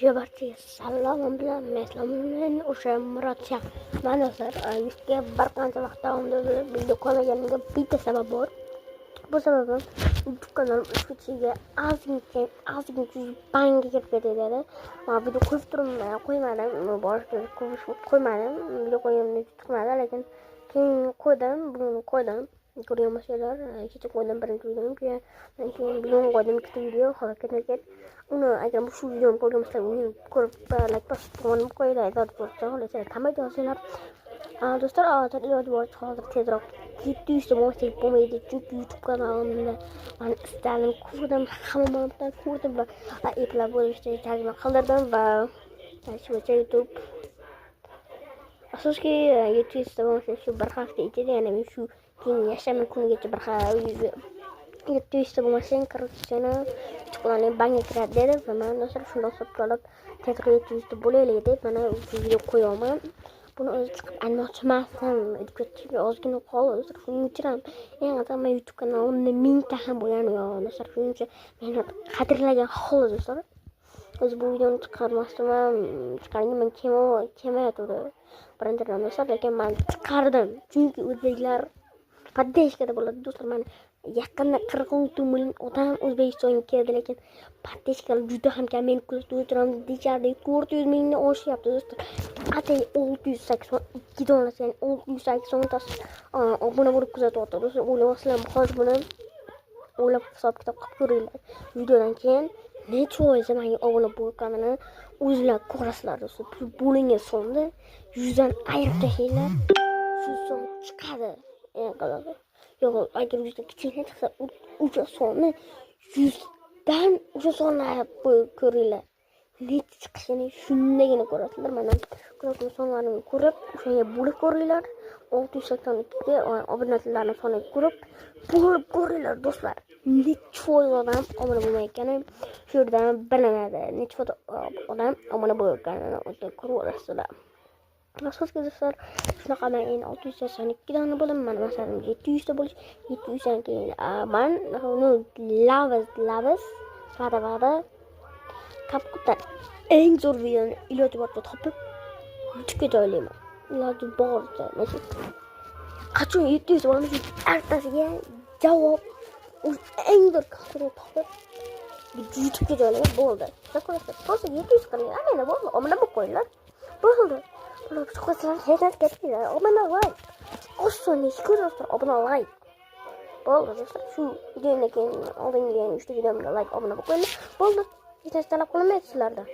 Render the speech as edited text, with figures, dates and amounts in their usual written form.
Barchaga salom bilan men o'sha Murodshah. Man do'stlar, YouTube'ga bir qancha vaqt davomida video qo'ymaganimga bitta sabab bor. Bu sababim YouTube kanalim uchga ozgincha ozgincha banga kirib ketadi. Man video qo'yib turibman, qo'ymadim, boshida qo'ymadim, video qo'yganimda chiqmadi, lekin keyin qo'ydim, bugun qo'ydim. Ko'rgan bo'lsanglar, kecha qo'ydim birinchi videoni, keyin bugun qo'ydim ikkita video, hozir ketma-ket. Uni agar shu videoni ko'rgan bo'lsanglar, uni ko'rib, layk bosib, obuna qo'yinglar, iloji boricha, xohlasanglar komment yozinglar. Do'stlar, hozir iloji boricha hozir tezroq 700 ta bo'lmasak bo'lmaydi, chunki YouTube kanalimda man istadim, ko'rdim, hamma ma'lumotlarni ko'rdim va eplab bo'lishda tarjima qildirdim va shu bo'yicha YouTube, afsuski, 700 ta bo'lmasa, shu bir hafta ichida, ya'ni men shu keyin yakshanba kunigacha bir 700 ta bo'lmasang, короче, seni YouTube kanaling banga kiradi dedi va man, do'stlar, shundoq hisobga olib, tezroq 700 ta bo'laylik deb mana shu video qo'yyapman. Buni o'zi chiqib aytmoqchi emasdim, chunki ozgina qoldi, do'stlar. Shuning uchun ham eng qizig'i, man YouTube kanalimda 1000 ta ham bo'lgani yo'q, do'stlar. Shuning uchun meni qadrlagan xolos, do'stlar. O'zi bu videoni chiqarmasdim ham, chiqargan kelmayotgandi birinchidan, do'stlar, lekin man chiqardim, chunki o'zbeklar поддержка da bo'ladi, do'stlar. Mana yaqinda 46 million odam O'zbekistonga keldi, lekin поддержка lar juda ham kam. Meni kuzatib o'tiraman deyishardi, 400 mingdan oshyapti, do'stlar. Atay 682 donasi, ya'ni 680tasi obuna bo'lib kuzatyapti, do'stlar. O'ylayapsizlarmi? Hozir buni o'ylab, hisob kitob qilib ko'ringlar, videodan keyin necha foizi manga obuna bo'lganini o'zinglar ko'rasizlar, do'stlar. Bo'lingan sonni 100dan ayirib tashlanglar, shu son chiqadi. Eng qizig'i, yo'q, agar 100dan kichkina chiqsa, o'sha sonni 100dan o'sha sonni ayirib qo'yib ko'ringlar, necha chiqishini shundagina ko'rasizlar. Mana kuzatuv sonlarini ko'rib, o'shanga bo'lib ko'ringlar, 682ga obunachilarni soniga ko'rib, bo'lib ko'ringlar, do'stlar. Necha foiz odam obuna bo'lmayotgani shu yerdan bilinadi, necha foiz odam obuna bo'layotganini o'zinglar ko'rib olasizlar. Afsuski, do'stlar, shunaqa. Man endi 682 dona bo'ldim. Mani maqsadim 700 ta bo'lish. 700dan keyin man, ну, lavas lavas va'da va'da CapCutdan eng zo'r videoni iloji boricha topib, YouTubega joylayman iloji boricha. Qachon 700 bo'lamiz, shu ertasiga javob eng zo'r kadrni topib, YouTubega joylayman, bo'ldi. Ko'rasizlar, просто 700 qiling, ana bo'ldi, obuna bo'lib qo'yinglar, bo'ldi. Bular qo'ysalar, hech narsa ketmaydi. Obuna, layk, oson ish-ku, do'stlar, obuna, layk, bo'ldi, do'stlar. Shu videodan keyin oldingi uchta videomga layk, obuna bo'lib qo'yinglar, bo'ldi. Hech narsa talab qilinmaydi sizlardan.